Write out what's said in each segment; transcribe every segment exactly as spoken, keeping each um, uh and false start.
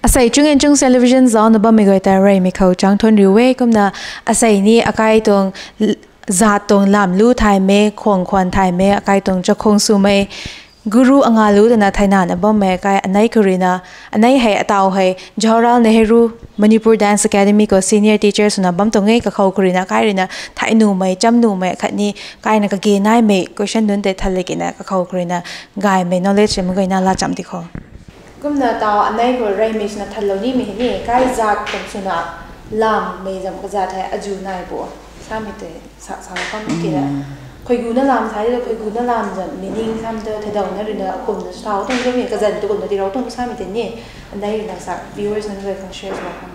Asei Chung and Chung Television zaucna bammei guay ta reymei khou chang thuan riu e. Kumna asei ni akai tuang l-, zat tuang lam lu thaymei, khwang khwan thaymei, akai tuang chakhwang swmei, guru anga lu twna thaynana bammei akai anei khou ruina, anei hei ataw hei Jawaharlal Nehru Manipur Dance Academy khou senior teacher swna bam tuang e. Kakhou khou ruina akai ruina thay numei, cham numei khatni kaina kage naimei question nunc tei thalakina kakhou khou ruina gaymei knowledge mei guayna lacham ti khou. Kumna taw anei khou reymei swna thanlou nimei hei ni, kai zat kum swna lammei zam kazat hei azu nai bo samei tei sa, sa kham kina. Khuiguna lam sa di, khuiguna lam zam meaning sam tu theidauna ruina kumna sa tuang samei, kazan tu kumna tirou tuang samei tei ni, anei ruina sa viewers nunc guay khang share sw kham.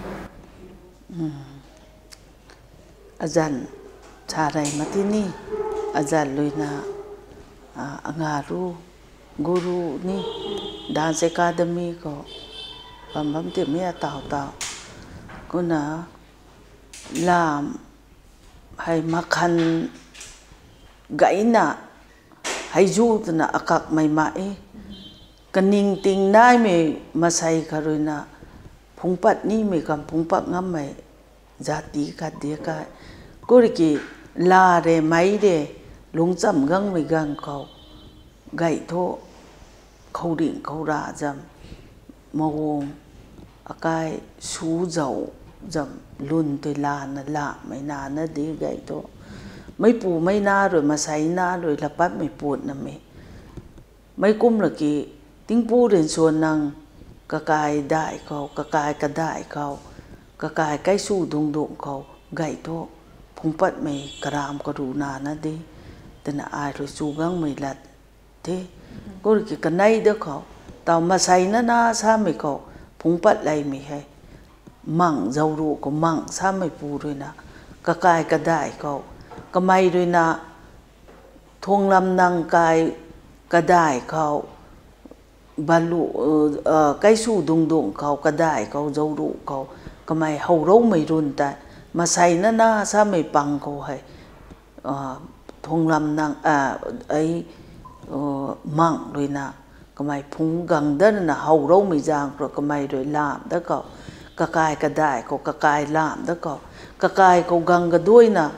Azan sa rey mak ti ni, azan luina, a, anga ru, guru ni, dance academy khou bam bam timei ataw taw. Kumna lam hei makhan gayna hei zu twna akakmei mak e. Kaningting naimei masei kha ruina phungpat nimei kham phungpat ngammei zat ti khat di kai. Kuriki la re, mei re, lungcham gangmei ganv khou gay thu khouringh khou ra zam, mawang akai su zau zam lun tei lana lamei nana di gay thu. Meipumei na rui, masei na rui lapatmei putna mei. Mei kum laki, tingpu rinsuan nang kakai dai khou, kakai kadai khou, kakai kaisu dungdung khou gay thu phungpatmei karam karu nana di, twna ai rui chu gangmei lat the. Kuriki kanei da khou, taw masei nana samei khou phungpat leymei hei, mang zauruh khou mang samei pu ruina, kakai kadai khou, kamei ruina, thuanglam nang kai kadai khou, balu, kaisu dungdung khou, kadai khou, zauruh khou, kamei howroumei run tei, masei nana samei pang khou hei, thuanglam nang, ei, mang ruina, kamei phungc gang datna howroumei zaeng khou kamei rui lam dat khou, kakai kadai khou, kakai lam dat khou, kakai khou gang kaduaina,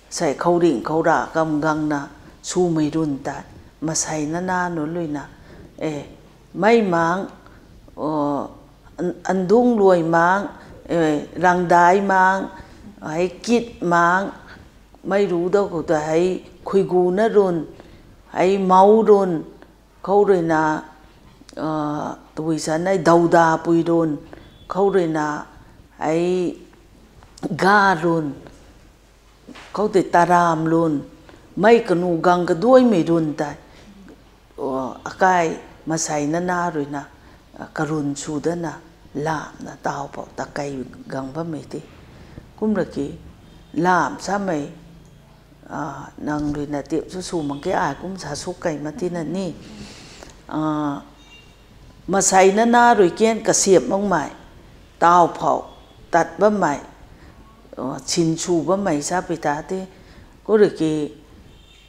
sei khouringh khou ra kam gangna swmei run tei, masei nana nunc luina, e, mei mang, andung luai mang, rangdai mang, hei kit mang, mei ru da khou ta hei khuiguna run, hei mou run, khou ruina, tabui sa nei daudapui run, khou ruina, hei ga run, khou tei taram run, mei kanu gang kaduaimei run tei, akai masei nana ruina, karun sw dana, lamna taw pou ta kei gang bammei te. Kum laki, lam samei, nang ruina tip su sw mak ke ai kum sa sw kei mak tina ni. Masei nana rui kan kasiap makmei, taw phou, tat bammei, sinsw bammei sa pi ta te. Kuriki,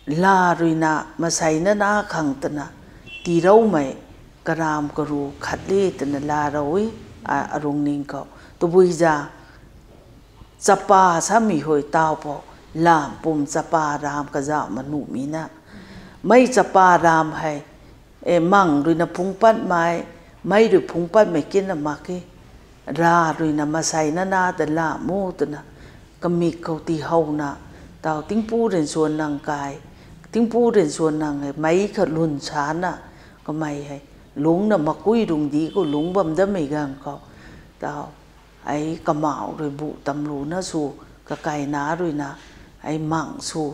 la ruina masei nana khang twna, tiiloumei, karam karu khat le twna la rou e, arung ning khou. Tabui za, chapa samei hui taw pou, lam pum chapa ram kazauh ma nuhmei na. Mei chapa ram hei, e, mang ruina phungc patmei, mei rui phungc patmei kinna mak e. Ra ruina masei nana ta lam mu twna, kamik khou tiihowna, taw tingpu rinsuan nang kai, tingpu rinsuan nang hei mei kha lun sana, kamei hei, lungcna makui rungdi khou lungc bam damei ganv khou, taw, ei kamau rui bu tamluna sw, kakai na ruina, ei mang sw,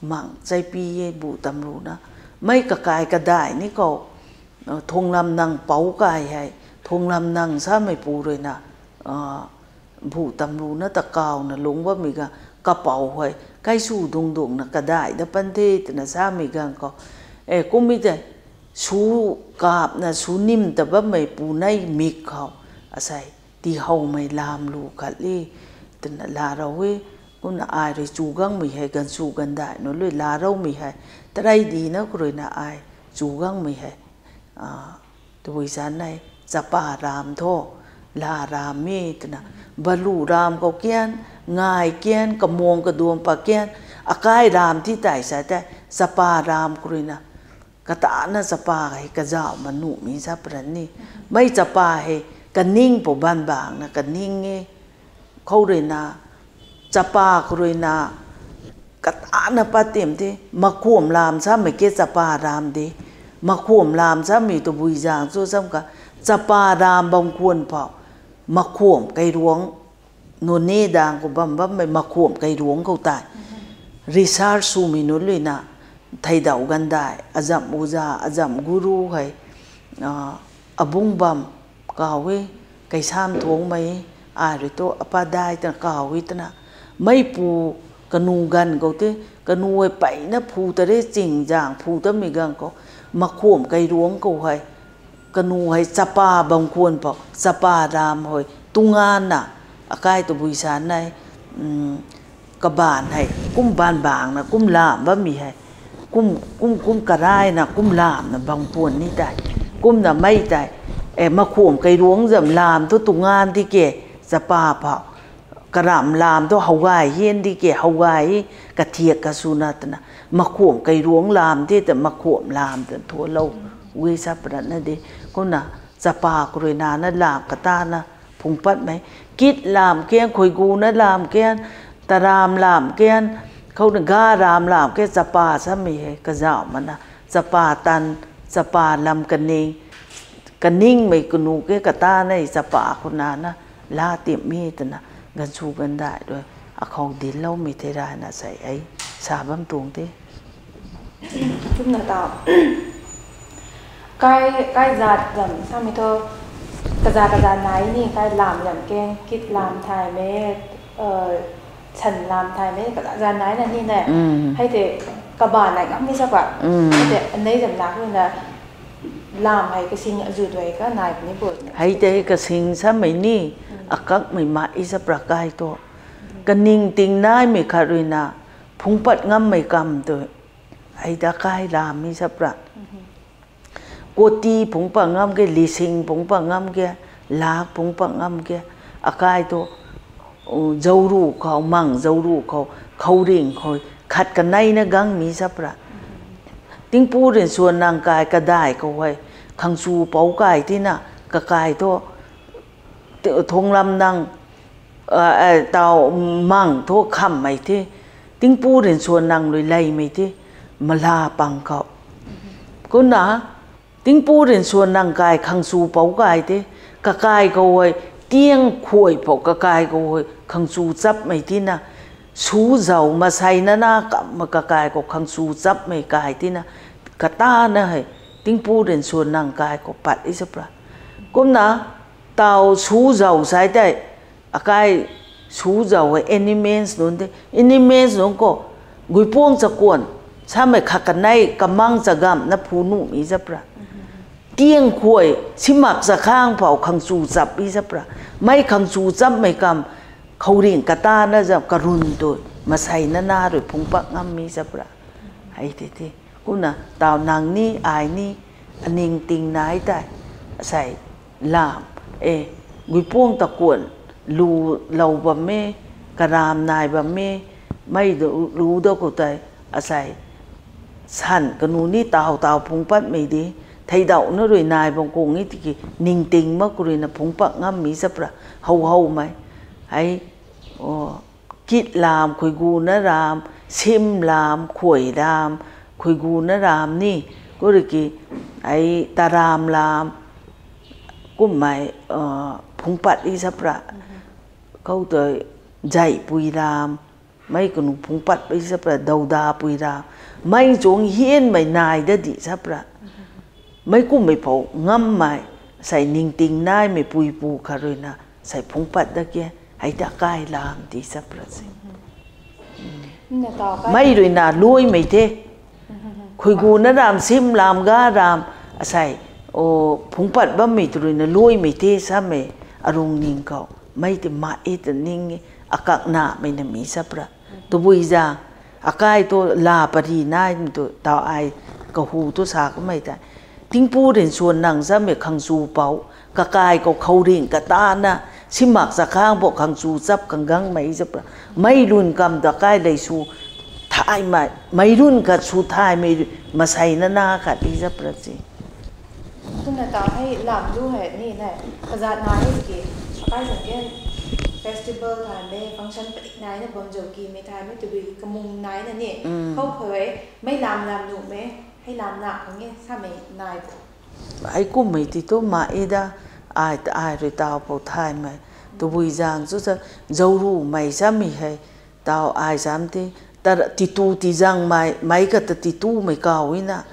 mang chaipi e bu tamluna, mei kakai kadai ni khou, thuanglam nang pou kai hei, thuanglam nang samei pu ruina, bu tamluna ta kawna lungc bammei ga, kapou hei, kaisu dungdungna kadai da pan the twna samei ganv khou, e, kummei tei, su kapna su nim ta bammei pu nei mik khou, asei, tiihowmei lam lu khat le, twna la rou e, kumna ai rui chu gangmei hei, gansu gandai nunc rui la roumei hei, tarei dina khou ruina ai, chu gangmei hei, tabui sa nei, chapa ram thu, la ram e twna, balu ram khou kian, ngai kian, kamang kaduam pa kian, akai ram ti tei sa tei, chapa ram khou ruina, katana chapa hei kazauh ma nuhmei sa pran ni. Mei chapa hei kaning pou banbangna kaning e. Khou ruina, chapa khou ruina, katana pat tim the, makhwam lam samei ke chapa ram de. Makhwam lam samei tabui zaeng chu sam ka, chapa ram bam khwan phou, makhwam kairuang, nunc ni dang khou bam bammei makhwam kairuang khou tei, research swmei nunc luina, theidau gandai, azam uza, azam guru hei, ah, abung bam, kaw e, kaisam thuangmei, ai rui tu apadai twna kaw e twna, meipu kanu ganv khou te, kanu hei peyna phu ta re, ching zaeng phu tamei ganv khou, makhwam kairuang khou hei, kanu hei chapa bam khwan phou, chapa ram hei tunganna, akai tabui sa nai, um, kabaanv hei kum banbangna kum lam bammei hei, kum, kum, kum karayna kum lamna bam khwan ni tei. Kumna mei tei, e, makhwam kairuang zam lam thu tungan di ke, chapa phou. Karam lam thu how gay hian di ke, how gay, kathiak kasuna twna. Makhwam kairuang lam the ta makhwam lam twna thulou. Wi sa pratna de. Kumna chapa khou ruina na lam katana phungpat mei. Kit lam kian, khuaiguna lam kian, taram lam kian, khou na ga ram lam kian, chapa samei hei kazauh mana. Chapa tan, chapa lam kaning, kaningmei kanu ke katana hei chapa khou nana, la tim mi twna, gansu gandai rui, akhou dinloumei thei rana sei ei, sa bam tuang the. Kumna ta. Kai, kai zat zam samei thu, kazat kazat nai ni, kai lam zam ke, kit lam thay me, eh, san lam thay me, kazat zat nai na ni ne. Mm. Hei te, kabaanv nai ngam ni sa pa. Mm. Hei te, anei zam nak ni na, lam hei kasing azu duai ka nai ni bo. Hei te kasing samei ni, akakmei ma i sa pra kai tu. Kaning ting naimei khat ruina, phungpat ngammei kam tu. Hei ta kai lam i sa pra. Koti phungpat ngam ke, lising phungpat ngam ke, lak phungpat ngam ke, akai tu, u, zauruh khou, mang zauruh khou, khouringh khou, khat kaneina gang mi sa pra. Tingpu rinsuan nang kai kadai khou hei, khangchu pou kai tina, kakai tu, ti-, thunglam nang, a, a, tau mang thu khammei the, tingpu rinsuan nang lui leymei the, mala pang khou. Kumna, tingpu rinsuan nang kai khangchu pou kai the, kakai khou hei, tiang khuay pou kakai khou hei, khangchu chapmei tina, su zau masei nana kam ma kakai khou khangchu chapmei kai tina, katana hei, tingpu rinsuan nang kai khou pat i sa pra. Kumna, tau su zau sai tei, akai su zau hei animals nunc the, animals nunc khou, guipuang chakuan, samei khat kanei kamang chagam na phu nuh mi sa pra. Tiang khuay, simak chakhang pou khangchu chap i sa pra. Mei khangchu chapmei kam, khouringh katana zam karun tu, masei nana rui phungpat ngam mi sa pra. Hei te the. Kumna, tau nang ni, ai ni, aning ting nai tei, asei, lam, e, guipuang takuan, lu lou bam e, karam nai bam e, mei du, lu da khou tei, asei, san kanu ni tau tau phungpatmei de, theidauhna rui nai bam kung e tiki, ningting mak khou ruina phungpat ngam mi sa pra, how howmei, hei, o, kit lam, khuaiguna ram, sim lam, khuay ram, khuaiguna ram ni, khou rui ki, ai taram lam, kummei, phungpat i sa pra, khou tei, zeihpui ram, mei kanu phungpat i sa pra, doudapui ram, mei chuang hianmei nai da di sa pra. Mei kummei pou ngammei, sei ningting naimei puipu khat ruina, sei phungpat da ke, hei ta kai lam di sa pra se. Mei ruina luaimei the. Khuaiguna ram, sim lam, ga ram, asei, o, phungpat bammei tu ruina luaimei the samei, arung ning khou. Mei ti ma e ta ning e, akaknamei na mi sa pra. Tabui zang, akai tu la pari naimei tu, tau ai kahu tu sa kamei tei. Tingpu rin suan nang samei khangchu pou, kakai khou khouringh katana, simak chakhang bo khangchu chap kang gangmei zap ra. Mei lun kam ta kai lei su thaymei, mei lun khat su thaymei, masei na na khat di zap ra si. Kumna ta hei lam lu hei ni na, kazat na hei ki, akai zang ke festival thaymei, function padik nai na bam zau ki mei thaymei, tabui kamung nai na ni, khou khou e, mei lam lam nuh mei, hei lam na kang e, samei nai bo. Ai kummei ti tu ma e da, ai, ai rui tau pou thaymei. Tabui zang chu sa, zauruhmei samei hei, tau ai sam ti, ta titu tizangmei, mei kata titumei kau e na.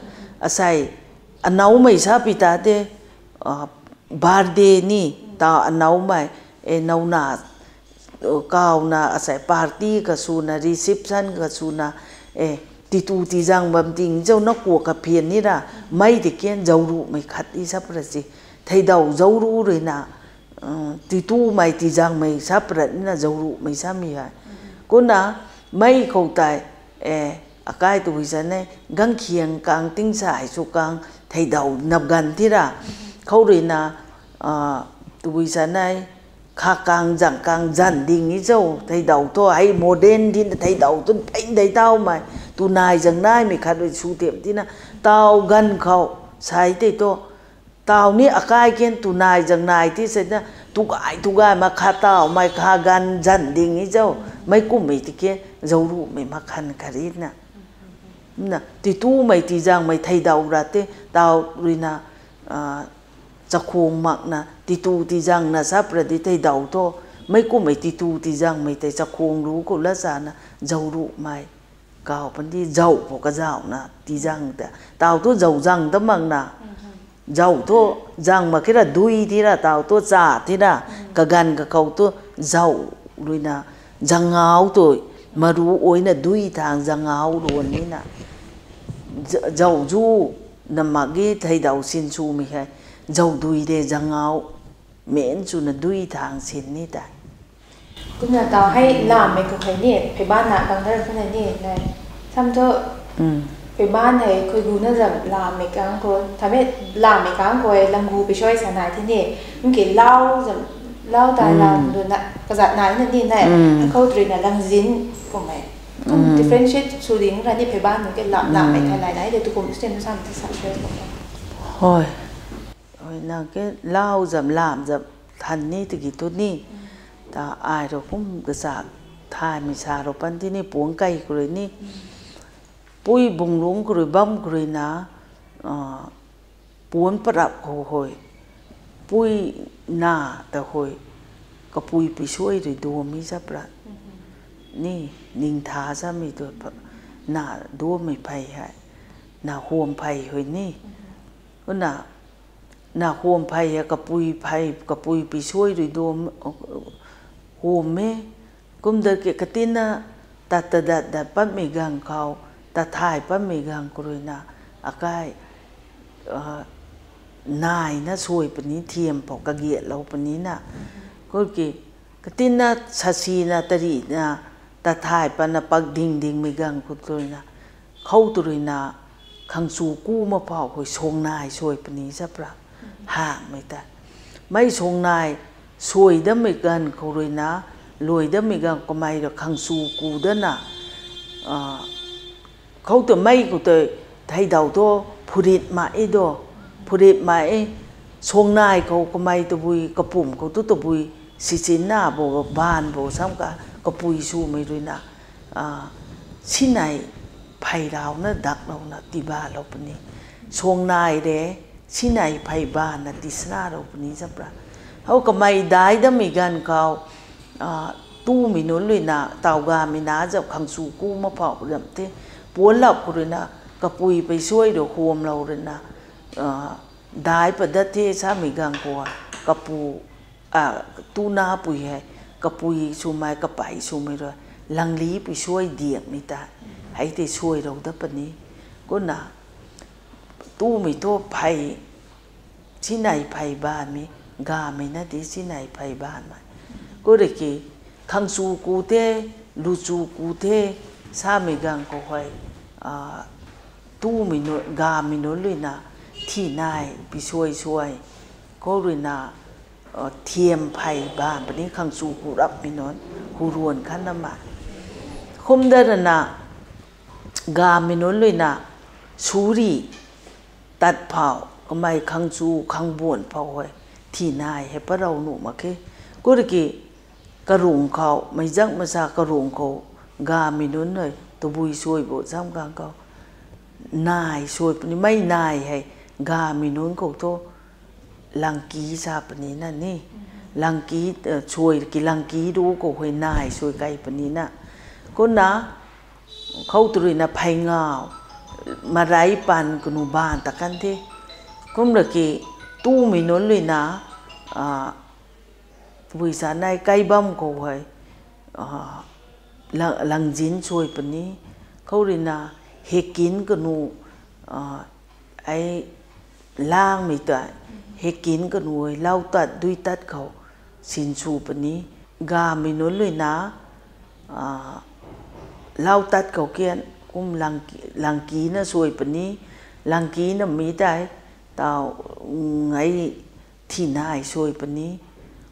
Asei, anaumei sa pi ta de, ah, birthday ni, tau anaumei, e, nauna, kauna, asei party kasuna, reception kasuna, e, titu tizang bam ting zau na kua kaphian ni ra, mei ti kian zauruhmei khat i sap ra si. Theidau zauruh rui na, titumei tizangmei sap ra ni na zauruhmei samei hei. Kumna, mei khou tei, e, akai tabui sa ne, gangkhiang kang tingsai sw kang theidau nap ganv ti ra. Khou rui na, ah, tabui sa ne, kha kang zang kang zan ding i zau, theidau thu, hei modern din theidau tu peng dei taumei, tu nai zang naimei khat rui su tiam tina, tau ganv khou, sai tei tu, tau ni akai kian tu nai zang nai ti se na, tu gay, tu gay ma kha taumei kha ganv zan ding i zau, mei kummei ti kian, zauruhmei mak khan khat ri na. Na, titumei tizangmei theidau ra te, tau rui na, ah, chakhung makna, titu tizangna sap ra di theidau thu, mei kummei titu tizangmei tei chakhung ru khou la sana, zauruhmei. Kau pan di zau pou kazauhna, tizang ta. Tau thu zau zang ta makna. Zau thu zang mak khe ra dui ti ra, tau thu cha ti ra, kaganv kakhou thu zau rui na, zangau tu, maru oi na dui thang zangau ruan ni na. Zau zu, na mak ge theidau sin swmei hei, zau dui de zangau, men swna dui thang sin ni tei. Kumna tau hei lammei khou hei ni, pheiban na kang dar khou na ni, na, sam thu, pheiban hei khui gu na zam lammei kang khou, thamei lammei kang khou hei langgu pei suai sa nai the ni, mki lau zam, lau tai lam lu na, kazat nai na ni na, khou tui na langzin, kummei. Kum differentiate sw ding ra ni pheiban nunc ke lam, lammei thai nai nai de tu kum stem sam the sam suai kummei. Hoi. Hoi, nang ke lau zam lam zam than ni tiki tu ni. Ta ai rui kum kasa thaymei sa rui pan ti ni puang kei khou rui ni. Pui bung lungc khou rui bam khou rui na, ah, puan parap khou hoi. Pui na ta hoi. Kapui pui suai rui duam mi zap ra. Ni, ning tha samei tu na duammei phey hei. Na huam phey hoi ni. Kumna, na huam phey hei kapui phey, kapui pui suai rui duam, huam e, kum dat ke katina, tat ta dat dat patmei ganv khou, tat thay patmei ganv khou rui na, akai, ah, nai na suai puni thiam pou kagiatlou puni na. Kum ki, katina sasina tarina, tat thay patna pak ding dingmei ganv khou tu rui na, khou tu rui na, khangchu ku ma pou khou suang nai suai puni zap ra, hangmei ta. Mei suang nai suai dammei ganv khou rui na, luai dammei ganv kamei rui khangchu ku dana, ah, khou ta mei khou tei theidau tu phurit ma e do, phurit ma e, suang nai khou kamei tabui, kapum khou tu tabui, sichin na bo, ban bo, sam ka, kapui swmei rui na, ah, sinei phey rau na dak lou na tibalou puni. Suang nai re, sinei phey ban na tisna rou puni zap ra. Hou kamei dai dammei ganv khou, ah, tumei nunc rui na, tau gamei na zap khangchu ku ma pou ram the. Puan lap khou rui na, kapui pei suai rui huamlou rui na, ah, dai pat dat the samei ganv khou, kapu, ah, tuna pui hei, kapui swmei, kapei swmei rui, langli pui suai diakmei ta, hei tei suai rou dat puni. Kumna, tumei tu phey, sinei phey banmei, gamei na ti sinei phey banmei. Kum rui ki, khangchu ku the, luchu ku the, samei ganv khou hei, ah, tumei nunc, gamei nunc rui na, thi nai, pi suai suai, khou ruina, thiam phey bam puni khang chu hu rapmei nunc, hu ruan khat na ma. Khum da rana, gamei nunc luina, suri, tat phou, kamei khang chu, khang buan phou hei, thi nai hei parou nuh mak khe. Khou riki, karung khou, mei zak masa karung khou, gamei nunc hei, tabui suai bo zam gang khou. Nai suai puni, mei nai hei, gamei nunc khou thu, langki sa puni na ni. Langki, eh, suai ki langki ru khou hei nai suai kai puni na. Kumna, khou tu ruina phey ngau, marei pan kanu ban ta kan the. Kum raki, tumei nunc luina, ah, pui sa nai kai bam khou hei, ah, lang-, langzin suai puni. Khou ruina, hekin kanu, ah, ai langmei ta, hekin kanu hei lau tat, dui tat khou, sin su puni. Gamei nunc luina, ah, lau tat khou kian, kum langki, langki na suai puni, langki na mi tei, tau, ngai thi nai suai puni,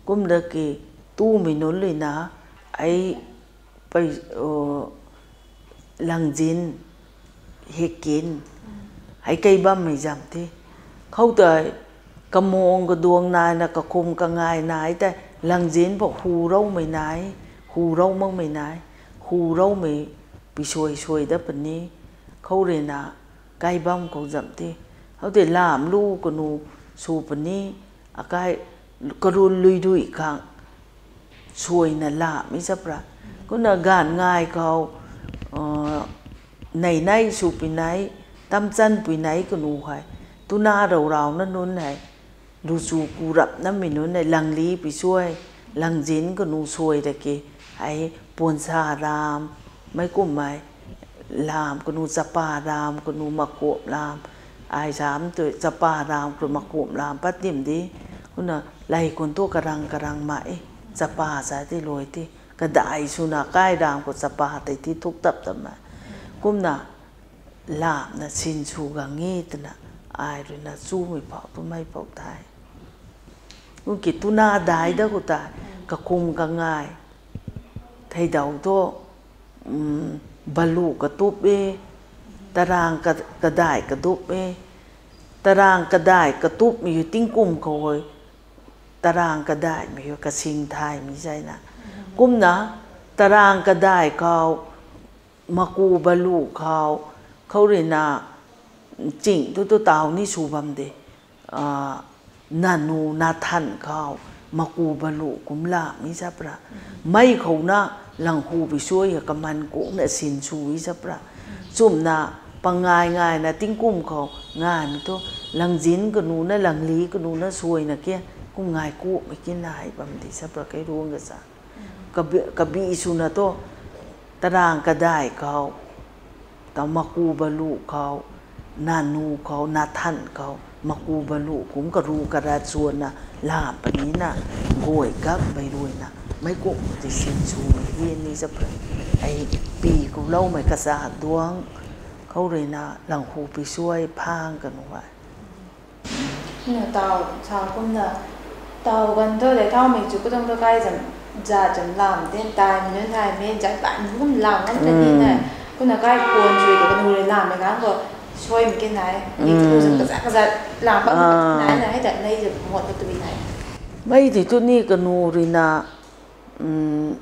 kum da ki tumei nunc luina, ai, pei, o, langzin, hekin, hei kei bammei zam the. Khou tei, kamung kaduang naina, kakhum kangai nai tei, langzin pou hu roumei nai, hu rou makmei nai, hu roumei pi suai suai dat puni, khou ruina, kai bam khou zam the. Khou tei lam lu kanu su puni, akai karun lui dui khang, suaina lamei zap ra. Kumna ganv ngai khou, ah, nei nei sw pui nai, tam chan pui nai kanu hei. Tuna rou rau na nunc hei. Lu chu ku rap namei nunc hei langli pi suai, langzin kanu suai da ki. Hei puansa ram, mei kummei, lam kanu chapa ram, kanu makuap lam. Ai sam tu chapa ram, kanu makuap lam pat dim di. Kumna lei kun tu karang karang ma e, chapa sa ti luai ti. Kadai swna kai ram khou chapa tei ti thuk tap tap ma. Kumna lamna sin sw gang e twna, ai ruina chumei phou tu mei phou tei. Kum ki tuna dai da khou tei, kakhum kangai. Theidau thu, um, balu katup e, tarang ka-, kadai katup e, tarang kadai katupmei hei tingkum khou hei, tarang kadaimei hei kasing thaymei zaina. Kumna, tarang kadai khou, maku balu khou, khou ruina, ching tu tu tau ni sw bam de. Ah, nanu nathan khou, maku balu kum lamei zap ra. Mei khouna langhu pi suai hei kaman kungna sin sw e zap ra. Chumna, pangai ngaina tingkum khou, ngaimei tu, langzin kanu na, langli kanu na suaina ke, kum ngai kumhmei ki nai bam di zap ra kei ruang kasa. Kabi, kabi swna tu, tarang kadai khou, tau maku balu khou, nanu khou, nathan khou, maku balu kum karu karat suanna, lam panina, guay gakmei ruina, mei kum ti sin swmei hi ni zap ra. Ai pi kuloumei kasa duang, khou ruina, langhu pi suai phang kanu e. Na tau, sa kumna, tau ganv thu dei thaumei chu katuang thu kai zam, zat zam lam, ten taimei nunc thaymei, zat baihmei kum lam ngam ta ni na. Kumna kai puan sui ta kanu rui lammei ganv khou, suaimei ke nai, ni kanu zam kazat kazat lam bam nai na, hei ta nei zam mot na tui nai. Mei ti tu ni kanu ruina, um,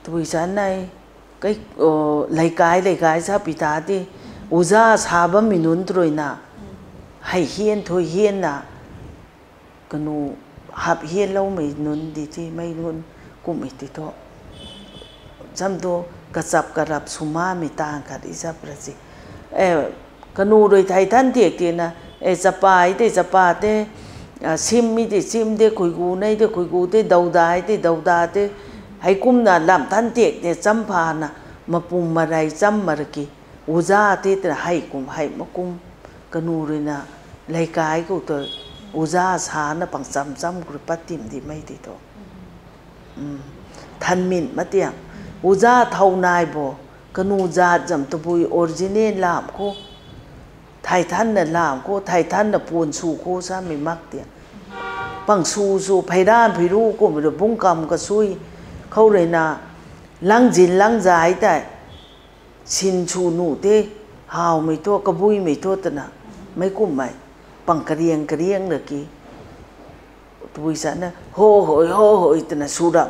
tui sa nai, kei, leikai, leikai sa pi ta ti, uza sa bammei nunc tu ruina, hei hian thui hianna, kanu hap hianloumei nunc di ti, mei nunc kumhmei ti thu. Cham tu kachap karap swmamei tang khat i zap ra si. E, kanu rui thei than tiak tiakna, e, chapa i tei chapa te, ah, sim i tei sim te, khuigu nei tei khuigu te, douda i tei douda te, hei kumna lam than tiak te, champhana, mapum marei cham marki, uza te twna hei kum, hei makum, kanu ruina, leikai khou tu, uza sana pang cham cham khou rui pat tim di mei ti thu. Thanmit matiang, uza thau nai bo, kanu zat zam tabui original lam khou, Thay thanna lam khou, thay thanna puan sw khou samei mak ti. Pang sw sw, pheiran pheiru kummei rui bungkam kasui khou ruina, langzin langzai tei, sinsw nuh the, hawmei thu, kabuimei thu twna, meic kummei, pang kariang kariang ra ki. Tabui sana, ho hoi, ho hoi twna sw rap,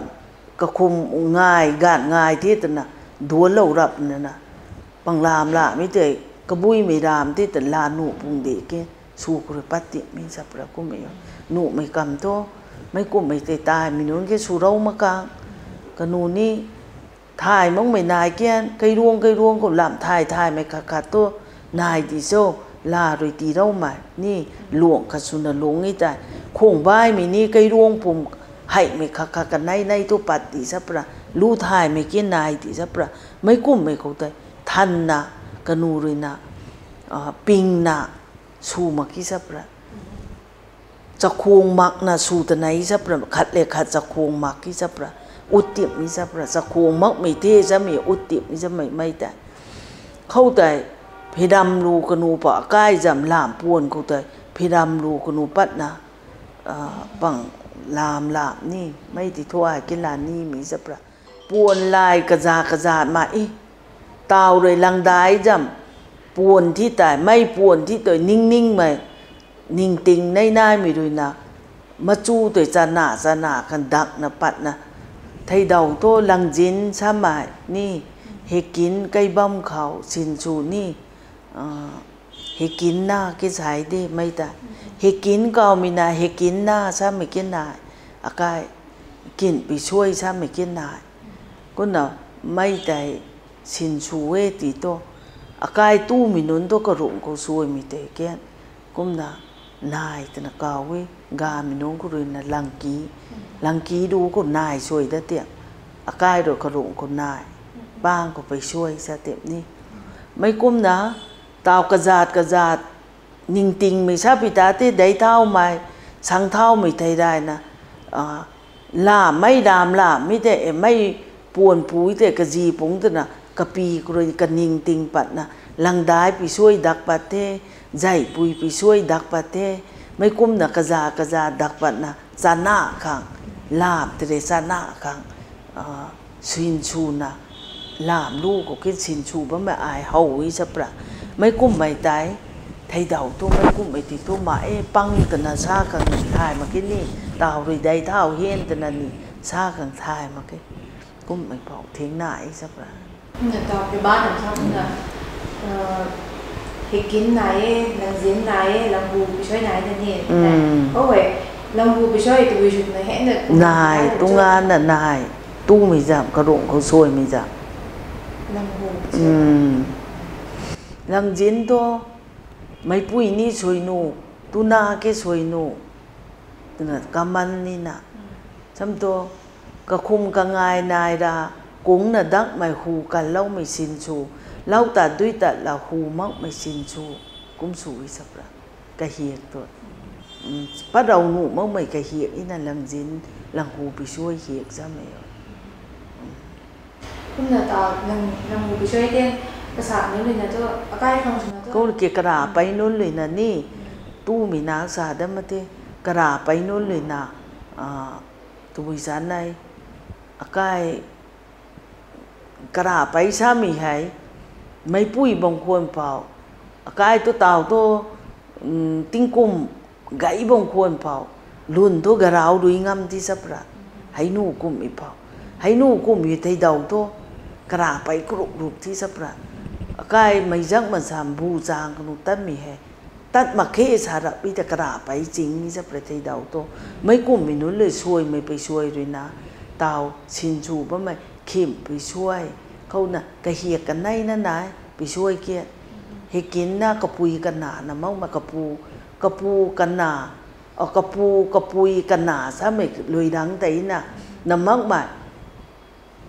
kakhum ngai, gan ngai the twna, duanlou rap nana, pang lam lamei tei, kabuimei ram the twna, la nuh pung de ke, sw khou rui pat timei sapra kummei o. Nuhmei kam thu, meic kummei tei taimei nunc ke sw rou mak kang, kanu ni, thay makmei nai kian, kairuang kairuang khou lam thay thaymei khat khat thu, nai di cho, la rui tii roumei ni, luang khat swna lung e tei, khang baihmei ni kairuang pum, heimei khat khat kanei nei thu pat di sapra, lu thaymei ki nai di sapra, meic kummei khou tei, thanna, kanu ruina, pingna, sw mak ki sapra. Chakhwang makna sw tanei sapra, khat le khat chakhwang mak ki sapra, ut timei sapra, chakhwang makmei the samei, ut timei samei mei tei. Khou tei, phiram lu kanu pa akai zam lam puan khou tei, phiram lu kanu patna, pang lam lam ni, mei ti thu ai ki la nimei sapra. Puan lai kaza kaza ma e. Taw rui langdai zam. Puan thi tei, mei puan thi tei ningningmei, ningting nei naimei ruina, machu tei chana chana kandakna patna, theidau thu langzin samei ni, hekin kai bam khou sinsw ni, hekinna ki sai de mei ta. Hekin kawmei na, hekinna samei ki nai. Akai, kin pisuai samei ki nai. Kumna mei tei sinsw e ti thu, akai tumei nunc thu karungh khou suaimei tei kian. Kumna nai twna kaw e, gamei nunc khou ruina langki. Langki du khou nai suai dat ti. Akai rui karungh khou nai. Pang khou pei suai sa tip ni. Mei kumna, taw kazat kazat, ningtingmei sa pi ta te dei thaumei, sang thaumei thei rayna, lamei lam lammei tei, mei puan pui tei kazi pungc twna, kapi khou rui kaningting patna, langdai pisuai dak pat the, zeipui pisuai dak pat the, mei kumna kaza kaza dak patna, chana khang, lam tei rui chana khang, sinswna, lam lu khou kin sinsw bammei ai how e sapra. Mei kummei tei, theidau thu mei kummei ti thu ma e pang twna sa khang thay mak ki ni, taw rui dei thau hen twna ni, sa khang thay mak e. Kummei pou thingna e sapra. Kumna taw phi ba tam sa kumna, hekin nai e, langzin nai e, langhu pisuai nai na ni. How e, langhu pisuai tabui swna hena nai, tunga na nai, tumei zam, karungh khou suaimei zam. Langzin thu, meipui ni suai nu, tuna ke suai nu, twna kaman nina. Sam thu, kakhum kangai nai ra, kungna dakmei hu kanloumei sinsw, lau tat dui tat la hu makmei sinsw, kum sw e sapra. Kahiak tu. Pat rau nuh makmei kahiak ina langzin, langhu pisuai hiak samei. Kumna ta, langhu pisuai te, kasa nunc ruina thu, akai khang swna thu. Kou ki kara pei nunc ruina ni, tumei na sa dam ma the, kara pei nunc ruina, tabui sa nai, akai, kara pei samei hei, meipui bang khwan pou, akai tu taw thu, tingkum gay bang khwan pou, lwn thu garau rui ngam ti sapra, hei nu kummei pou, hei nu kummei theidau thu, kara pei karuk ruk ti sapra, akai mei zak mansam bu chang kanu tatmei hei, tat mak khe sa rap i ta kara pei ching ni sapra theidau thu, mei kummei nunc rui suaimei pei suai ruina, taw sinsw bammei khim pei suai, khouna kahiak kanei na nai pei suai kiat, hekinna kapui kana na makmei kapu, kapu kana, kapu kapui kana samei lui dang teina, na makmei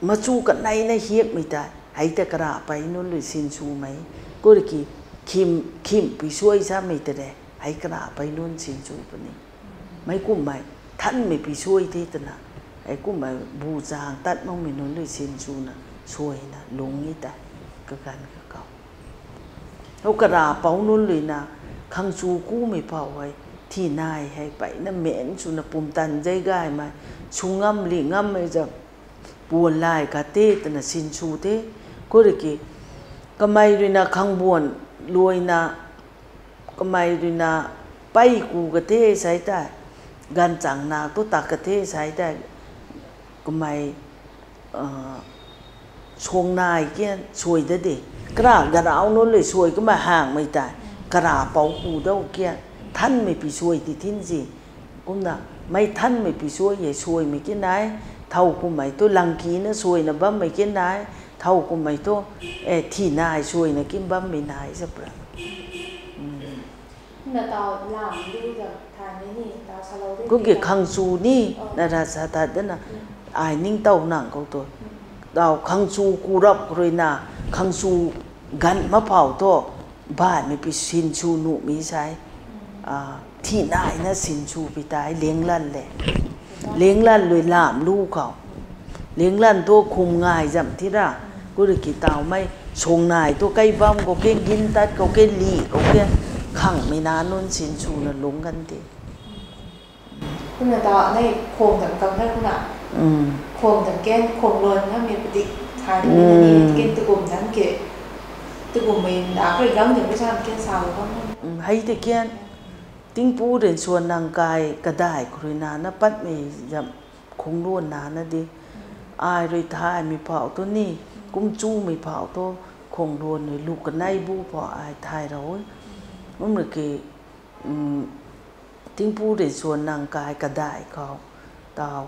machu kanei na hiakmei ta, hei ta kara pei nunc rui sinswmei, kuri ki, khim pei suai samei ta de, hei kara pei nunc sinsw puni. Mei kummei, thanmei pei suai the twna, hei kummei bu chang tat makmei nunc rui sinswna, suaina lung e ta, kaganv kakau. Hou kara pou nunc ruina, khangchu kumei pou hei, thi nai hei, peyna men swna pumtan zei gaymei, sw ngam li ngammei zam, puan lai ka te twna sinsw the, khou rui ki, kamei ruina khangbuan luaina, kamei ruina pei ku ka the sai tei, ganv chang na tu tak ka the sai tei, kamei, suang nai kian suai da de. Kara garau nunc le suai kamei hangmei tei, kara pou ku dau kian, thanmei pi suai ti thin si. Kumna, mei thanmei pi suai e suaimei ki nai, thow kummei tu langkina suaina bammei ki nai, thow kummei tu, e, thi nai suaina kin bammei nai sa pra. Kumna tau lam lu zam than ni ni, tau salou di Kuki khangchu ni, na ra sa ta dana, ai ningtow nang khou tu. Tau khangchu kurap ruina, khangchu ganv maphau tu, baihmei pi sinsw nuhmei sai. Thi naina sinsw pi tei, lenglan le. Lenglan lui lam lu khou. Lenglan tu khum ngai zam thi ra. Khou rui ki tawmei, suang nai tu kei bam khou ke, gin tat khou ke, li khou ke, khangmei na nunc sinswna lungc kan the. Kumna ta nei khwang tan kam the kumna. Khwang tan ken, khwang luan na mi padik thay ni, ken tukum tan ke. Tukummei na khrui gang de bu sam ken sa lo kam. Hei te kian, tingpu rinsuan nang kai kadai khou ruina na patmei zam khwang luan na na di. Ai rui thaymei phau tu ni, kum chumei phau tu, khwang luan rui lu kanei bu phau ai thay ra e. Kumna ki, tingpu rinsuan nang kai kadai khou, tau,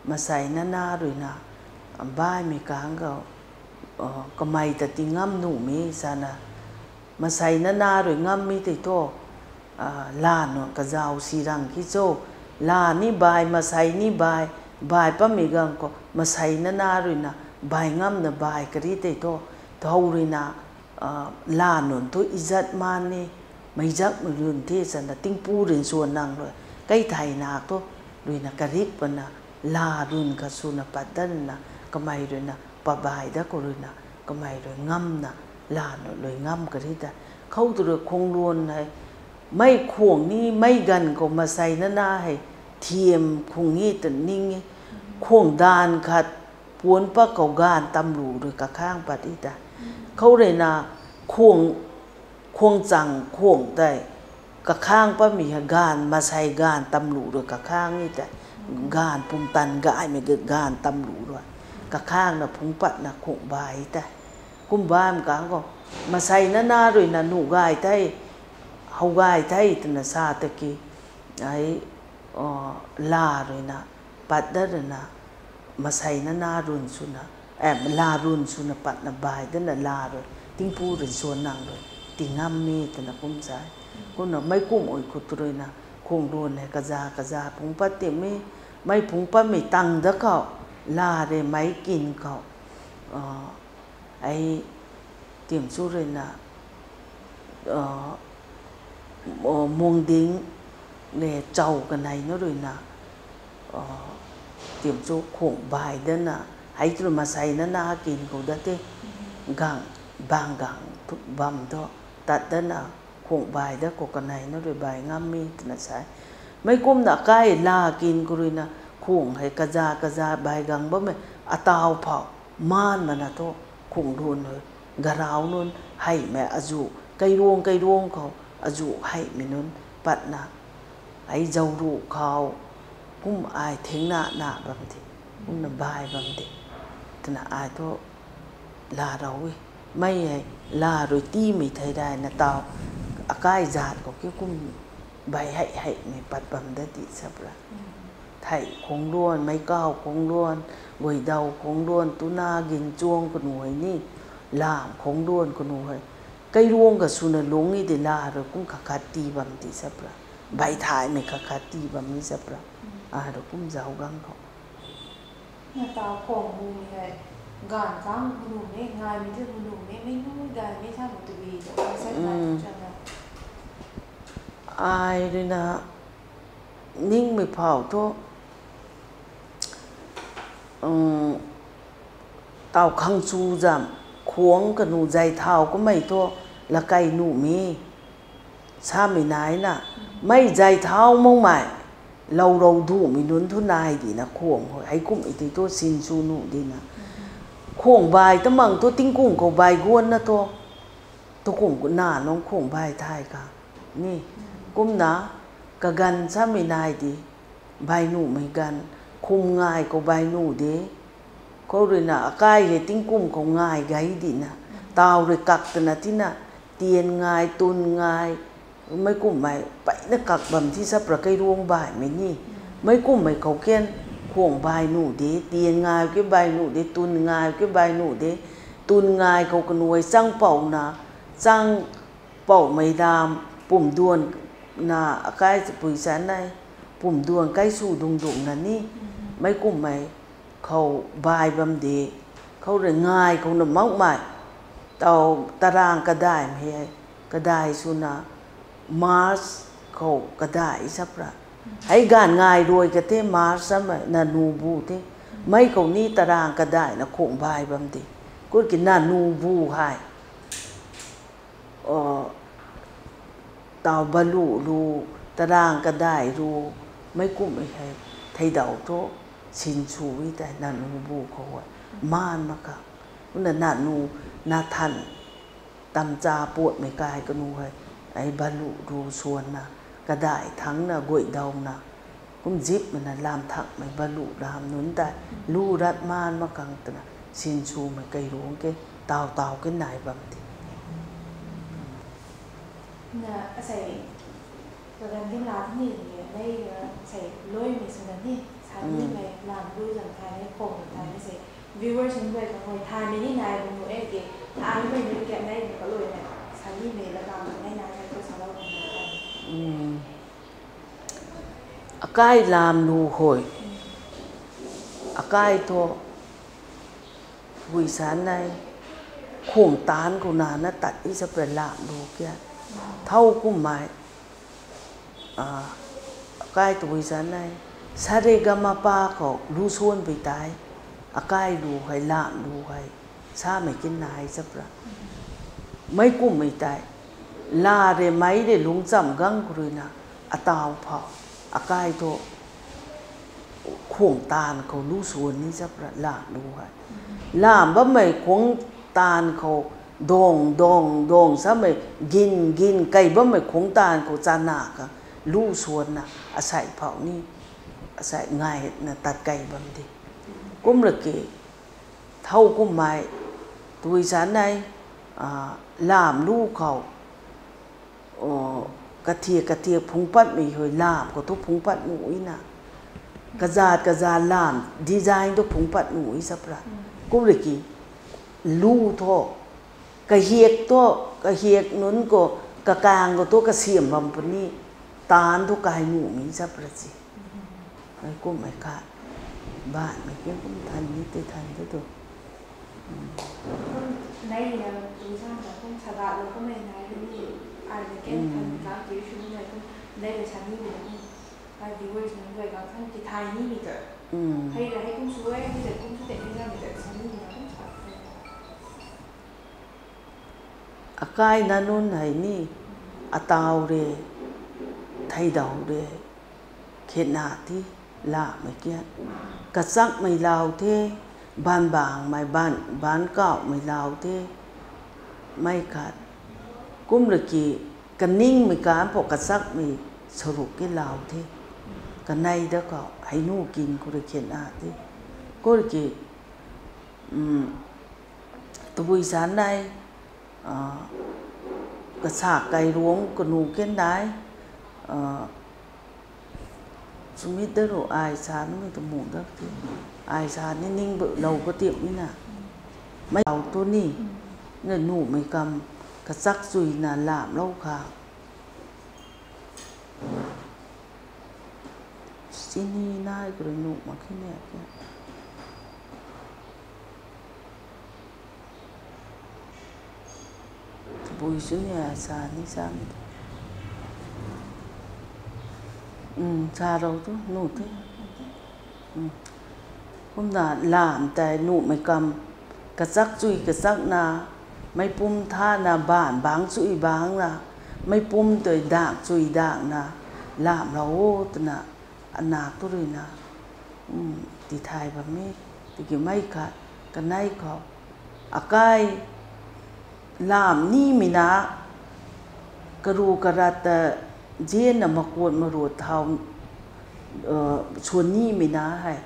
masei nana ruina, baihmei kang khou, kamei ta ti ngam nuhmei sana, masei nana rui ngammei tei tu, la nunc kazau si rang ki cho, la ni bai, masei ni bai, bai pammei gang khou, masei nana ruina, bai ngamna bai kari tei tu, thou ruina, la nunc tu izat man ni, meizakmei lun the sana tingpu rinsuan nang rui, kei thei nak tu, ruina karik pana, la run kha swna pat danna, kamei ruina, pabai da khou ruina, kamei rui ngamna, la nunc rui ngam kari ta. Khou tu rui khwang luan hei, mei khwang ni, mei ganv khou masei nana hei, thiam khwang e tw ning e, khwang dan khat, puan pa khou ganv tamlu rui kakhang pat i ta. Khou ruina, khwang, khwang chang khwang tei, kakhang patmei hei ganv, masei ganv tamlu rui kakhang i ta. Ganv pumtan gaymei ga-, ganv tamlu rui. Kakhangna phungc patna khwang bai ta. Kum baihmei kang khou, masei nana ruina nuh gay the, how gay the twna sa ta ki, ai, la ruina, pat dat ruina, masei nana run swna, la run swna patna bai dana la rui, tingpu rinsuan nang rui, ti ngammei twna kum sa e. Kumna meic kum ui khou tu ruina, khwang luan hei kaza kaza phungc pat timei, mei phungc patmei tang da khou, la rui meic kin khou, ai, tim chu ruina, muang ding le chau kanei na ruina, tim chu khwang bai dana, hei tu masei nana kin khou da the, gang, bang gang tu bam tu, tat dana, khwang bai da khou kanei na rui bai ngammei twna sa e. Mei kumna kai la kin khou ruina, khwang hei kaza kaza bai gang bammei, atau phau, maan mana thu, khwang luan hei, garau nunc, heimei azu, keiruang keiruang khou, azu heimei nunc, patna, ai zauruh khou, kum ai thingna na bam the, kumna bai bam the, twna ai thu, la rau e. Mei hei, la rui tiimei thei rayna tau, akai zat khou ki kum bai hei heimei pat bam da ti sa pra. Thei khwang luan, meic kau khwang luan, guay dau khwang luan, tuna gin chuang kanu hei ni, lam khwang luan kanu hei. Keiruang ka swna lungc e de la rui kum khat khat tii bam ti sa pra. Bai thaymei khat khat tii bam ni sa pra. Ai rui kum zauc gang khou. Na tau khwang mumei hei, ganv kang manuhmei, ngaimei thu manuhmei, mei nui daimei samei tu bi, sa nai chana. Ai ruina ningmei phau thu, tau khang chu zam, khwang kanu zay thau kamei thu, lakei nuhmei samei naina, mei zay thau makmei, lou rou duhmei nunc thu nai dina khuang hei, hei kumhmei tei thu sinsw nuh dina, khuang bai tamang thu tingkum khou bai guanna thu, tu kum na nunc khuang bai thay kha ni, kumna kaganv samei nai di, bai nuhmei ganv, khum ngai khou bai nuh de, khou ruina akai hei tingkum khou ngai gay dina, taw rui kak twna tina, tian ngai, tun ngai, meic kumhmei peyna kak bam thi sap ra kei ruang baihmei ni, meic kumhmei khou kan khuang bai nuh de, tian ngai ke bai nuh de, tun ngai ke bai nuh de, tun ngai khou kanuai chang pouna, chang poumei lam, pumduan na akai pui san nei, pumduan kai sw dungdungna ni, meic kumhmei khou bai bam de, khou rui ngai khou na makmei, taw tarang kadaimei hei, kadai swna, March khou kadai sap ra. Hei ganv ngai rui ka the March samei nanu bu the, mei khou ni tarang kadaina khuang bai bam de, kut ki nanu bu hei, taw baluh lu, tarang kadai ru, meic kumhmei hei, theidau thu, sinsw e tei nanu bu khou e, maan mak kha, kumna nanu, na than, tamcha puatmei kai kanu hei, ei baluh ru swanna, kadai thangna guay dauna, kum zipmei na lam thakmei baluh lam nunc tei, lu rat maan mak khang twna, sinswmei kei ruang ke, taw taw ke nai bam ti. Na, asei, kaganv kin la tini ni, nei, asei, loimei swna ni, sanimei, lam lu zam thay ni, khom zam thay ni sei, viewers nunc guay khang hei thaymei ni nai bam nu e ki, thaymei ni kiat nei ni kaloimei, sanimei la kam nei nai nai tu salou bam na than. Akai lam lu hei, akai thu, gui san nei, khum taanv khou nana tat i sap ra lam lu kia, thau kummei, akai tu gui san nei, saregamapa khou lu swanpui tei, akai lu hei lam lu hei, samei kin nai sap ra, meic kumhmei tei, la re mei re lungcham gang khou ruina, ataw phou, akai thu, khuang taanv khou lu swan ni sap ra lam lu hei, lam bammei khuang taanv khou, dang dang dang samei, gin gin kei bammei khuang taanv khou chana kha, lu swanna asei phou ni, asei ngaina tat kei bam di. Kum ra ki, thau kummei, tui san nei, lam lu khou, kathiak kathiak phungc patmei hei lam khou thu phungc pat nuh ina, kazat kazat lam design thu phungc pat nuh i sap ra. Kum ra ki, lu thu, kahiak thu, kahiak nunc khou, kakaeng khou thu kasiam bam puni, taanv thu kai nuhmei sap ra si. Mei kummei kha, baihmei kin kum than ni tei than the tu. Kum nei na tu san ta kum sagatlou kummei nai ni, ai na ken than ta ki sw ni nai kum, nei na sa ni ni kum, ai viewers nunc guay khang than ki thay nimei ta. Hei ra hei kum sw e, hei ra kum sw tei ni na mei ta sa ni ni na kum sa the. Akai na nunc hei ni, ataw re, theidau re, khetna ti, lamei kian. Kachakmei lau the, baanv bangmei, baanv, baanv kauhmei lau the, mei khat. Kum ra ki, kaningmei kan pou kachakmei saruk ke lau the. Kanei da khou, hei nu kin khou rui khetna the. Khou rui ki, tabui san nei, kasa kei ruang kanu ken nei, chumit da ru ai sa nimei tu mu da ti, ai sa ni ning lou khou tiam ni na, mei lau tu ni, na nuhmei kam kachak chuina lamlou kha. Sini nai khou rui nuh mak khe ni a ke. Bui sw ni a sa ni sa ni. Sa rou tu nuh the. Kumna lam tei nuhmei kam kachak chui kachakna, Meicpumc thana baanv bangc chui bangcna, meicpumc tei dang chui dangna, lamhlou o twna, ana tu ruina, tithay bam e, tiki mei khat, kanei khou, akai, lamh nimei na, karu karat ta, zianna makuat maruat thau, swan nimei na hei,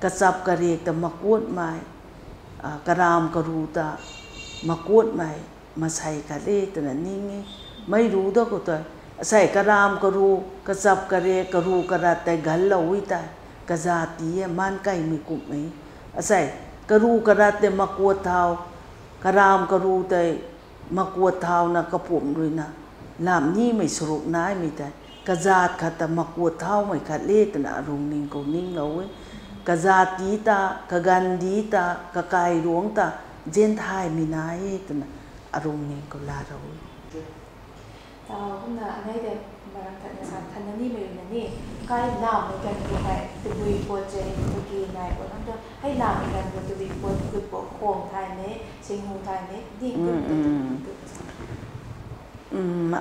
kachap karek ta makuatmei, karam karu ta makuatmei, masei khat e twna ning e, mei ru da khou tei, asei karam karu, kachap karek, karu karat tei ganlou e tei, kazat ti e maan kaimei kumhmei, asei, karu karat tei makuat thau, karam karu tei makuat thauna kapumc ruina, lamh nimei saruk naimei tei, kazat khat ta makuat thaumei khat le twna arungning khou ninglou e. Kazat ti ta, kaganv di ta, kakai ruangc ta, zian thaymei nai e twna, arungning khou laalou e. Kumna anei tei, marang thanna sa thanna nimei ruina ni, kai lamhmei ganv khou hei tabui puat tei tabui nai puat nam tu, hei lamhmei ganv khou tabui puat gut puat khwang thaymei, singhu thaymei di,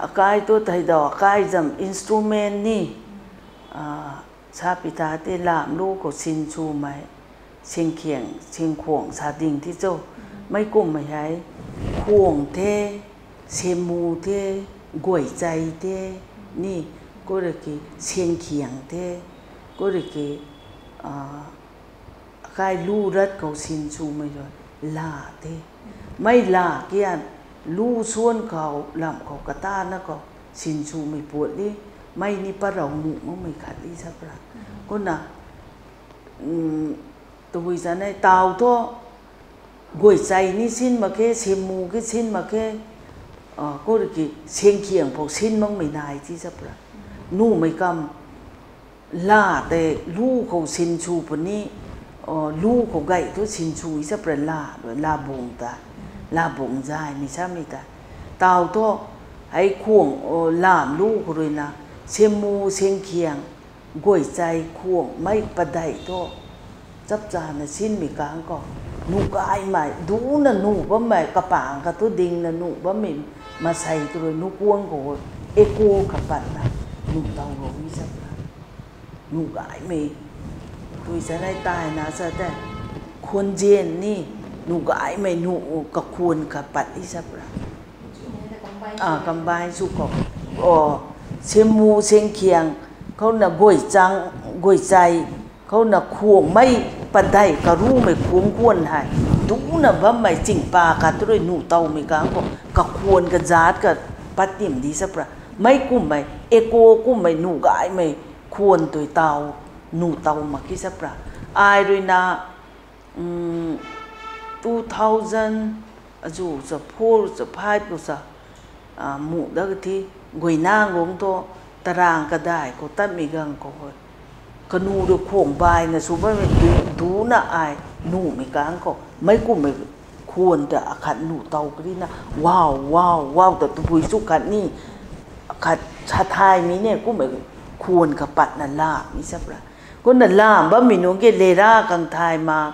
akai tu thei daw, akai zam instrument ni, sa pi ta tei lamh lu khou sinswmei, singkhiang singkhwang sa ding ti cho, mei kumhmei hei, khwang the, simu the, guay chei the, ni, khou rui ki, singkhiang the, khou rui ki, akai lu rat khou sinswmei rui, la the. Mei la kian, lu swan khou, lamh khou katana khou, sinswmei puat li, mei ni parou nuh makmei khat li sa pra. Kumna, tabui zanei taw thu, guay chei ni sin mak khe, simu ki sin mak khe, khou rui ki singkhiang pou sin makmei nai ti sa pra. Nuhmei kam, la tei lu khou sinsw puni, lu khou gay thu sinsw sa pra la, la bung ta, la bung zaymei samei ta. Taw thu, hei khwang, lamh lu khou ruina, simu singkhiang, guay chei khwang mei padeih thu, chapchana sinmei kang khou, nuh gaymei, duna nuh bammei, kapang khat thu dingna nuh bammei, masei tu rui nuh kuang khou, echo kha patna, nuh tow rou ni sa pra. Nuh gaymei, tui sa nai taina sa tei, khwan zian ni, nuh gaymei, nuh kakhwan kha pat ni sa pra. Combine sw khou, simu singkhiang, khouna guay chang, guay chei, khouna khwang mei padeih karumei khwang khwan hei, duna bammei chingpa khat tu rui nuh towmei kang khou, kakhwan kazat kha pat tim di sa pra. Mei kumhmei, echo kumhmei nuh gaymei, khwan tui taw, nuh tow mak ki sa pra. Ai ruina, two thousand, azu sa four sa five khou sa, muh dat kathi, guaynang rungc thu, tarang kadai khou tatmei ganv khou hei, kanu rui khwang baina sw bammei du, duna ai, nuhmei kang khou, mei kumhmei khwan ta akhat nuh tow karina, wow, wow, wow ta tabui chu khat ni, khat sa thaymei ni kumhmei khwan kha patna lamh ni sa pra. Kumna lamh bammei nunc ki lera kang thay ma,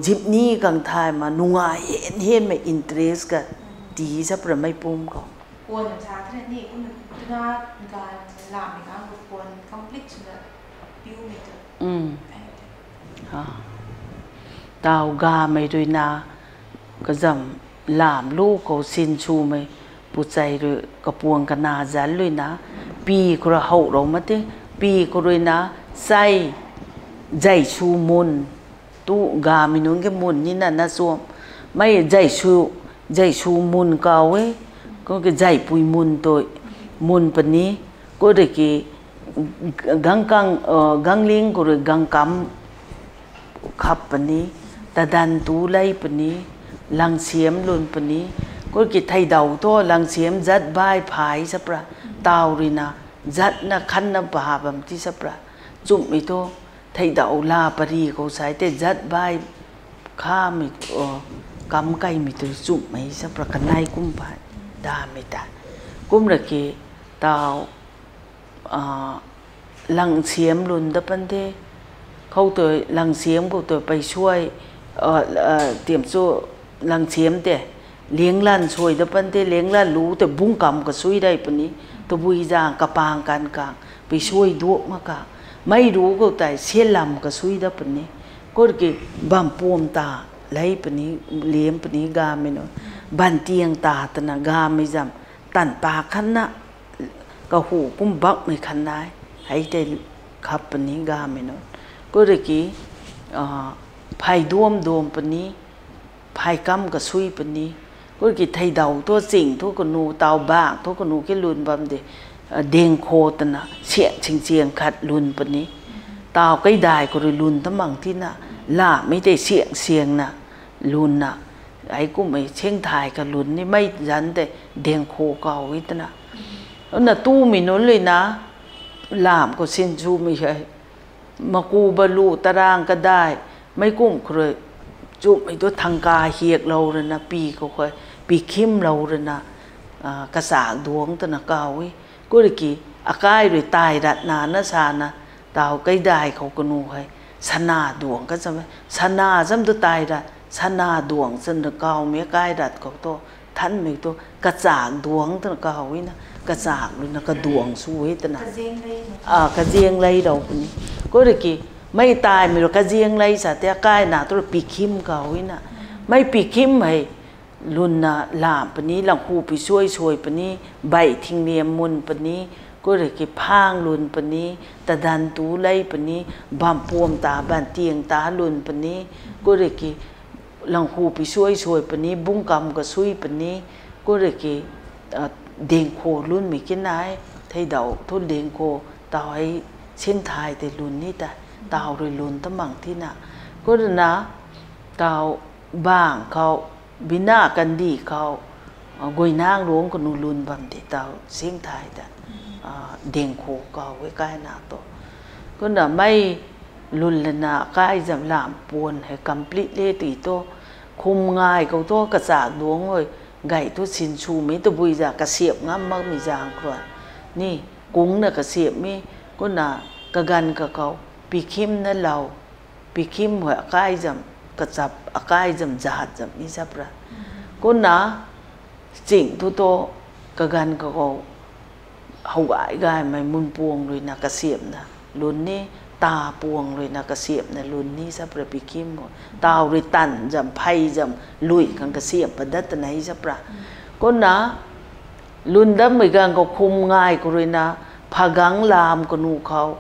zipni kang thay ma, nungai hen henmei interest ka ti sa pra mei pum khou. Taw gamei ruina, kazam lamh lu khou sinswmei, puchei rui kapuang kana zan ruina, pi khou rui how rou ma te, pi khou ruina, sei, zeisw mun, tu gamei nunc ki mun nina na chuam, mei zeisw, zeisw mun kaw e, kum ki zeipui mun tui, mun puni, khou rui ki, gangkang, gangling khou rui gangkam khap puni, tadan tu lei puni, langsiam lun puni, khou ki theidaw thu langsiam zat bai phay sa pra, taw ruina, zatna khanna ba bam ti sa pra, chumhmei thu, theidaw la pary khou sai tei zat bai khamei, kam kaimei tu chumhmei sa pra kanei kum phay, damei ta. Kumra ki, taw, langsiam lun dat pan the, khou tui langsiam khou tui pei suai, tiam chu langsiam te, Lianglan suai da pan the, lianglan lu tei bungkam kasui dei puni, tabui zang kapang kan kang, pui suai duak mak kang, mei ru khou tei sialam kasui da puni, kut ki bam puam ta lei puni, liam puni gamei nunc, ban tiang ta twna gamei zam, tan pa khanna, kahu kum bakmei khan nai, hei tei khap puni gamei nunc. Kuri ki, phey duam duam puni, phey kam kasui puni. Kuri ki theidau thu ching thu kanu, taw bang thu kanu ki lun bam de, dingkho twna siang ching chiang khat lun puni. Taw kaidai khou rui lun tamang thina, lamei tei siang siangna lunna, hei kummei singthay kalun ni mei zanc tei dingkho kaw e twna. Kumna tumei nunc luina, lam khou sinswmei hei, maku balu tarang kadai, meic kum khou rui, chumhmei tu thangka hiaklou rana pi khou khe, pi khimlou rana, kachak duangc twna kaw e. Kuri ki, akai rui tai rat nana sana, taw kaidai khou kanu hei, sana duangc ka cham e, sana cham tu tai rat, sana duangc chana kawmei akai rat khou tu, thanmei tu kachak duangc twna kaw e na, kachak luna kaduangc sw e twna. Kaziang leilou puni. Kuri ki, mei taimei rui kaziang lei sa tei akai na tu rui pi khim kaw e na. Mei pi khim hei, lunna lam puni, langkhu pi suai suai puni, bei thingniam mun puni, kuri ki phang lun puni, tadan tu lei puni, bam puam ta, ban tiang ta lun puni, kuri ki langkhu pi suai suai puni, bungkam kasui puni, kuri ki, dingkho lunmei ki nai, theidau thu dingkho, taw hei singthay tei lun ni ta, taw rui lun tamang thina. Kurina, taw bang khou, bina kandih khou, guaynang ruangc kanu lun bam de taw singthay ta, dingkho kaw e kaina tu. Kumna mei lun lana kai zam lam puan hei complete le ti tu, khum ngai khou tu kachak duangc hei, gay tu sinswmei tabui za kasiap ngam makmei zang khou rui, ni, kungna kasiapmei, kumna kaganv kakhou, pi khimna lou, pi khim hei akai zam, kachap akai zam zat zam ni sap ra. Kumna, ching thu tu, kaganv kakhou, how gay gaymei mun puang ruina kasiapna lun ni, ta puang ruina kasiapna lun ni sap ra pi khim khou. Taw rui tan zam, phey zam, lui khang kasiap padat twna e sap ra. Kumna, lun dammei ganv khou khum ngai khou ruina, phagang lam kanu khou,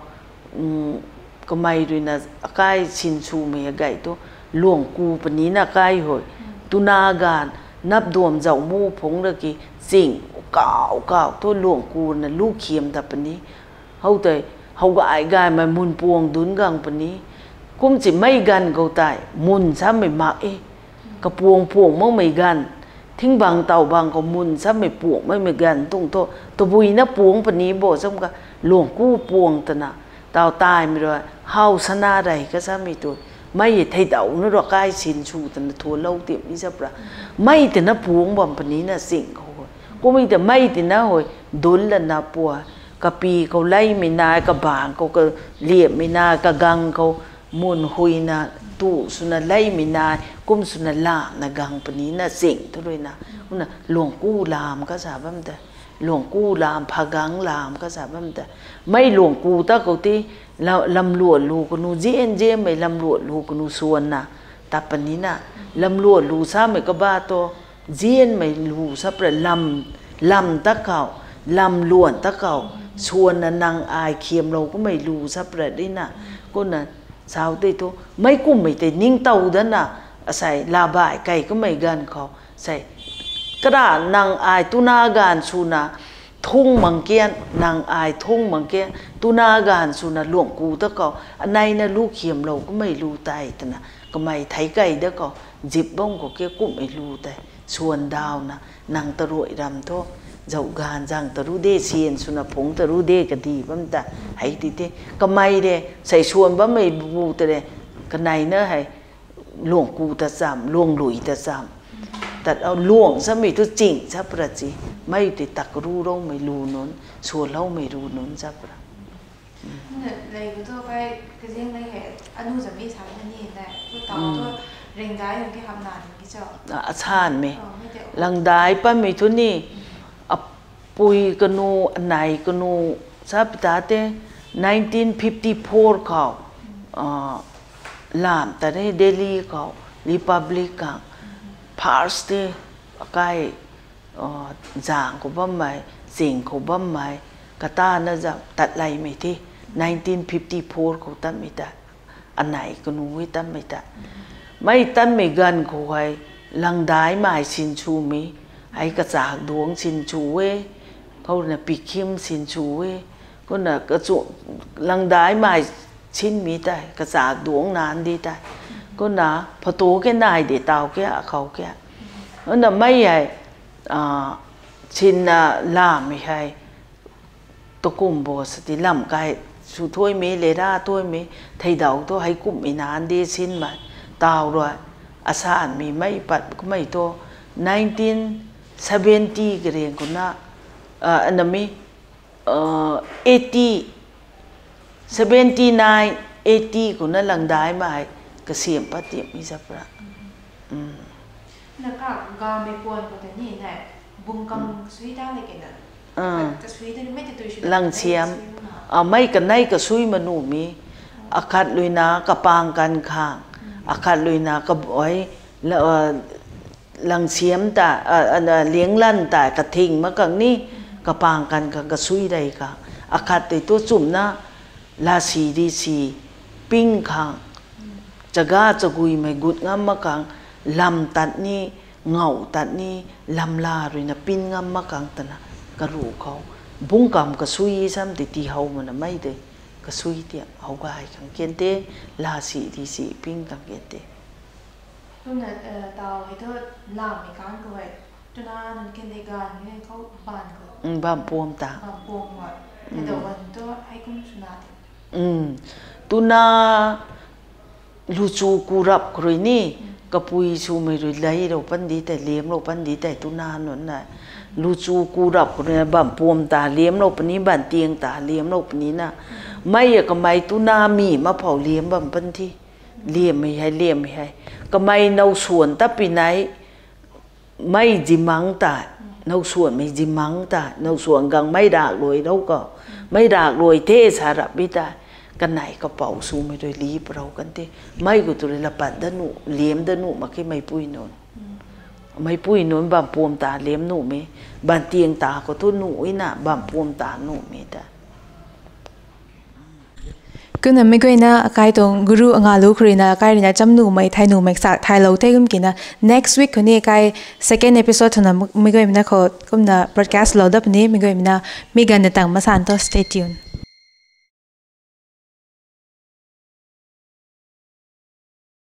kamei ruina akai sinswmei gay tu, luangku puni na kai hei, tuna ganv, nap duam zauh mu phungc ra ki, ching, kaw kaw thu luangku na lu khiam ta puni. How tei, how gay gaymei mun puang dunc gang puni. Kum si mei ganv khou tei, mun samei mak e. Kapuang puang makmei ganv, thingbang taw bang khou mun samei puang makmei ganv tuang thu, tabuina puang puni bo sam ka, luangku puang twna, taw taimei rui, how sana rei ka samei tu, mei e theidau na rui kai sinsw twna thualou tip ni sap ra. Mei tina puang bam puni na ching khou. Kummei ta mei tina hei, dunc lana pua, kapi khou leimei nai, kabang khou kaliammei nai, kagang khou mun huina, tu swna leimei nai, kum swna lamna gang puni na ching thu ruina. Kumna luangku lam ka sa bam tei, luangku lam, phagang lam ka sa bam tei. Mei luangku ta khou ti, la-, lamluan lu kanu, zian zianmei lamluan lu kanu swanna, ta puni na, lamluan lu samei kaba tu, zianmei lu sap ra lam, lam ta khou, lamluan ta khou, swanna nang ai khiamlou kummei lu sap ra dina, kumna, sau tei thu, meic kummei tei ningtow dana, asei labai kei kummei ganv khou, sei, kara nang ai tuna ganv swna, thung mang kian, nang ai thung mang kian, tuna ganv swna luangku ta khou, aneina lu khiamlou kummei lu tei twna, kamei thei kei da khou, zip bam khou ke kummei lu tei, swan dawna, nang taruai ram thu, zauh ganv zang taru de, sian swna phungc taru de kadi bam ta, hei ti te, kamei de, sei swan bammei bu tei de, kaneina hei, luangku ta cham, luanglui ta cham. Tat, luang samei thu ching sap ra chi, mei tei tak ru roumei lu nunc, swanloumei lu nunc sap ra. Kumna lei khou thu kai kaziang lei hei, anu zam e sa na ni na, tu taw thu, Rengdai nunc ki hapna ding ki cho. Asan me. Langdai pammei thu ni, apui kanu, anei kanu, sa pita te, nineteen fifty-four khou, lam ta re Delhi khou, Republic khang, first te, akai, zang khou bammei, ching khou bammei, katana zam tatleimei the, nineteen fifty-four khou tatmei ta, anei kanu e tatmei ta. Mei tatmei ganv khou hei, langdai mei sinswmei, hei kachak duangc sinsw e, khouna pikhim sinsw e, kumna kachu langdai mei sinmei tei, kachak duangc naan di tei. Kumna photo ke nai de taw ke, akhou ke. Kumna mei hei, sinna lamei hei, tukum bo sa ti lam kai sw thuaimei, leira thuaimei, theidau thu hei kumhmei naan di sinmei, taw rui, asanmei mei pat kamei thu, nineteen seventy kareng kuna, anami, eighty, seventy-nine, eighty kuna langdai mei kasiam pat tiamhmei zap ra. Na ka gamei puan khou ta ni nai, bungkam sui ta le kena. Kasui ta ni mei ta tui sui ta Langsiam. Mei kanei kasui manuhmei. Akhat luina kapang kan khang. Akhat luina kaboi, langsiam ta, lianglan ta kathing mak khang ni, kapang kan khang kasui rei khang. Akhat tei tu chumna, lasi risi, ping khang, chaga chaguimei gut ngam mak khang, lam tat ni, ngau tat ni, lamla ruina pin ngam mak khang twna, karuh khou. Bungkam kasui sam tei tii how mana mei de, kasui tiam how gay khang kan the, lasi risi ping khang kan the. Kumna, taw hei thu, lammei kan khou hei, tuna nunc kan de ganv ni khou bam khou. Bam puam ta. Bam puam khou. Hei ta ganv thu hei kum swna de. Tuna luchu kurap khou rui ni, kapui swmei rui leirou pan di tei, liamlou pan di tei tuna nunc na. Luchu kurap khou rui na bam puam ta liamlou puni, bam tiang ta liamlou puni na. Mei a kamei tuna mi maphou liam bam pan thi. Liammei hei, liammei hei. Kamei now suan tat pi nai, mei zimang ta, now suanmei zimang ta, now suan gang mei rak luai rou khou. Mei rak luai the sa rap bi ta. Kanei kapou swmei rui li parou kan the. Mei khou tu rui lapat da nuh, liam da nuh mak khe meipui nunc. Meipui nunc bam puam ta liam nuhmei, bam tiang ta khou thu nuh ina bam puam ta nuhmei ta. Kumna mei guayna akai tuang guru angalu khou rui na akai rui na cham nuhmei, thei nuhmei ksak thaylou the kum kina next week khou ni akai second episode twna mei guaymei na khou kumna broadcast lou dat puni mei guaymei na mi ganv na tang masan thu stay tuned.